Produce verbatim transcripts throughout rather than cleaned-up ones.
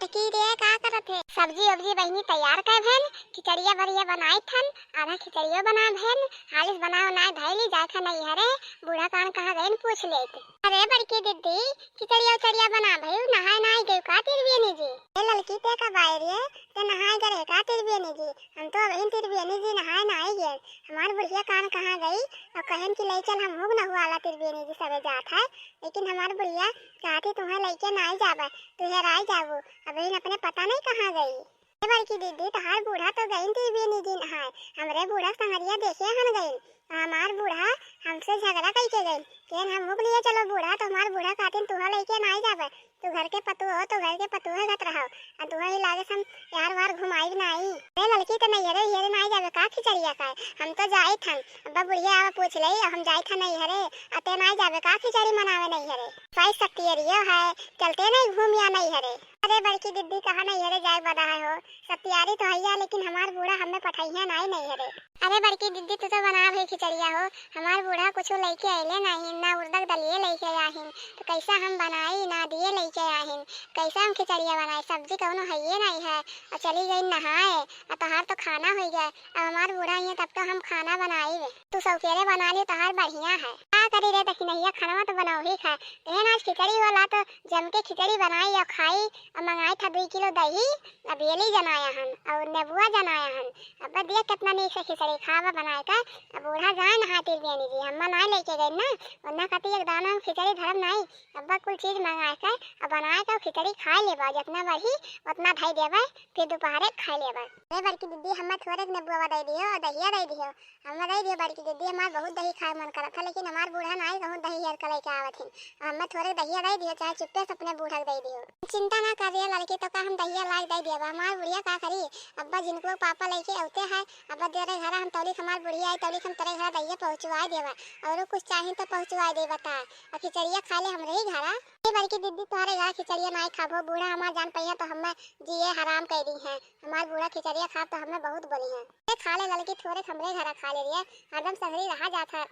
की रे, का करत है? सब्जी उब्जी बहिनी तैयार कर भेन, खिचड़िया बढ़िया बनाई थन, आधा खिचड़ियो बना भेन, हालिस बनाओ ना धैली जाए खा नैहरे, बूढ़ा कान कहाँ गइन पूछ लेत। अरे बड़की दीदी, खिचड़िया उचड़िया बना भई, नहाए ना आई गई का तिरबियनी जी? ए ललकी ते का बाई रे, ते नहाए गए का तिरबियनी जी? हम तो अबहिन तिरबियनी जी नहाए ना आई गए। हमार बुढ़िया कान कहाँ गई? और कहन कि ले चल हम हुग नहुआला तिरबियनी जी सबे जात है, लेकिन हमार बुढ़िया कहती तुहें लइके ना आई जाबे, तू हेराई जाबू, अबहिन अपने पता नहीं कहाँ गई। ए बड़की दीदी, तहार बूढ़ा तो गइन तिरबियनी जी नहाए, हमरे बूढ़ा संगरिया देखे हन गइन, हमार बूढ़ा हमसे झगड़ा कइके गइन, केन हम मुक लिए चलो बूढ़ा, तो हमार बूढ़ा खातिन तुहा लइके नाई जाबे, तू घर के पतोह हो, तो घर के पतोह गत रहो, आ तुहा ही लागे हम यार वार घुमाई नाई। ए ललकी, तो नैहरे हियरे नाई जाबे का खिचड़िया खाए? हम तो जाइत हन, अब्बा बुढ़िया आवा पूछ ले, हम जाइत हन नैहरे, अते नाई जाबे का खिचड़ी मनावे नैहरे? भाई सतियरियो है, चलते नहीं घूम या नैहरे। अरे बड़की दीदी, कहाँ नैहरे जाए बदा है हो? सतियारी तो हैया, लेकिन हमार बूढ़ा हमें पठाइया नाई नैहरे। अरे बड़की दीदी, तू तो बना भई खिचड़िया हो, हमार बूढ़ा कुछ लइके अइले नहीं, ना उर्दक दलिए लइके आहिन, तो कैसा हम बनाई, ना दिए लइके आहिन, कैसा हम खिचड़िया बनाई? सब्जी कौनो हइये नहीं है, और चली गई नहाए, और तोहार तो खाना हो गया, अब हमार बूढ़ा आई है तब तो हम खाना बनाई। तू सौकेरे बना ली, तोहार बढ़िया है। का करी रे दखिनहिया, खाना तो बनाओ ही खा, तेहन आज खिचड़ी होला तो जम के खिचड़ी बनाई और खाई, और मंगाई था दुई किलो दही, अब बेली जनाया हन और नेबुआ जनाया हन। अब देख कितना नीक से खिचड़ी खावा बनाए का। अब बूढ़ा जाए नहा तिरबियनी जी, हम्मा नाई लेके गई ना, वरना कहती एक दाना हम खिचड़ी धरम नाई। अब कुल चीज मंगाए का, अब बनाए का खिचड़ी खाए लेबा, जितना बढ़ी उतना धई देबे, फिर दोपहरे खाए लेबे। अरे बड़की दीदी, हम्मा थोड़े नेबुआ दे दियो और दहिया दे दियो। हम्मा दे दियो बड़की दीदी, हमार बहुत दही खाए मन करत है, लेकिन हमार बूढ़ा नाई कहूँ दही हेर के लेके आवत हिन। हम्मा थोड़े दहिया दे दियो, चाहे चुप्पे से अपने बूढ़ा के दे दियो। चिंता ना कर रही है लड़की, तो का हम दहिया लाग दे दिया, हमार बुढ़िया का करी? अब्बा जिनको पापा लेके औते है, अब्बा तेरे घर हम तौली हमार बुढ़िया आई, तौली हम तेरे घर दहिया पहुँचवाए देवा, और कुछ चाहिए तो पहुँचवाए दे बता, और खिचड़िया खा ले हमरे ही घरा। ए बड़की दीदी, तोहरे घर खिचड़िया नाई खाबो, बूढ़ा हमार जान पहिया तो हम्मे जिए हराम कर दी है। हमार बूढ़ा खिचड़िया खाब तो हमें बहुत बोली है। ए खा ले ललकी, थोड़े हमरे घरा खा ले रिया, हरदम संगरी रहा जात है।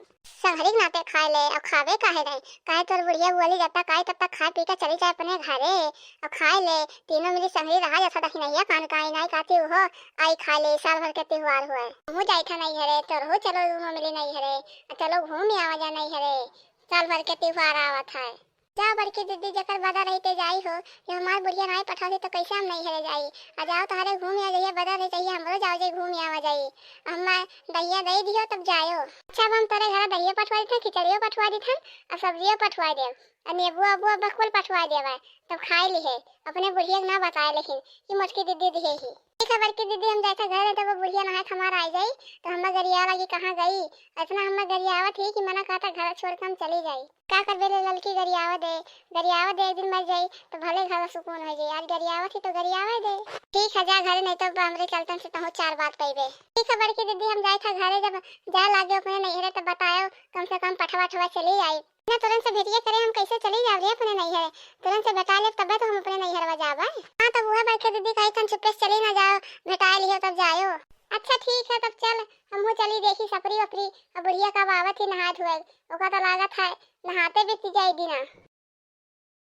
संगरी के नाते खाए ले, और खावे काहे नहीं? काहे तोर बुढ़िया बोली जब तक आई तब तक खाए पी के चली जाए अपने घरे, और खाए ले, तीनों मिली संगरी रहा जात है। दखिनहिया कान का आई नाई काती उहो आई खाए ले, साल भर के त्योहार हुए। हमहू जाई था नैहरे, तोरहू चलो दोनों मिली नैहरे, और चलो घूम आवा जा नैहरे, साल भर के त्योहार आवत है। जा बड़की दीदी, जेकर बदा रही ते जाई हो, ये हमार बुढ़िया नाई पठावती तो कैसे हम नैहरे जाई? आ जाओ तोहरे घूम आ जाइए, बदा रही चाहिए हमरो जाओ जाई घूम आवा जाई। हम्मा दहिया दे दियो तब जायो। अच्छा, अब हम तोरे घर दहिया पठवा देते हैं, खिचड़ियो पठवा देते हैं, और सब्जियो पठवा देब, और नेबू अबू अब कुल पठवा देब, तब खाए लिहे, अपने बुढ़िया के ना बताए लेकिन कि मोटकी दीदी दिहे ही। ठीक है बड़की दीदी, हम जाए था घर, तब वो बुढ़िया नहाए के हमार आ जाई, तो हम्मा गरिया लगी कहाँ गई, इतना हम्मा गरियावत ही कि मना कहता घर छोड़ के हम चली जाई। का करबे ले ललकी, गरियावा दे, गरियावा दे, एक दिन मर जाई तो भले घर सुकून हो जाई। आज गरियावा थी तो गरियावा दे। ठीक है, जा घरे, नहीं तो हमरे चलतन से तहूँ चार बात पइबे। ठीक है बड़की दीदी, हम जाए था घरे, जब जा लागे अपने नैहरे तो बतायो, कम से कम पठवा ठवा चली आई। ना तुरंत से भेटिया करे, हम कैसे चली जाब रे अपने नैहरे? तुरंत से भेटा लेब तबे तो हम अपने नैहरवा जाब। हाँ, तब वह बड़की दीदी कही थन चुप्पे से चली ना जाओ, भेटा लियो तब जायो। अच्छा ठीक है, तब चल, हमहू चली देखी सपरी वपरी, अब बुढ़िया कब आवत ही नहात हुए, ओका तो लागत है नहाते बीत जाई दिना।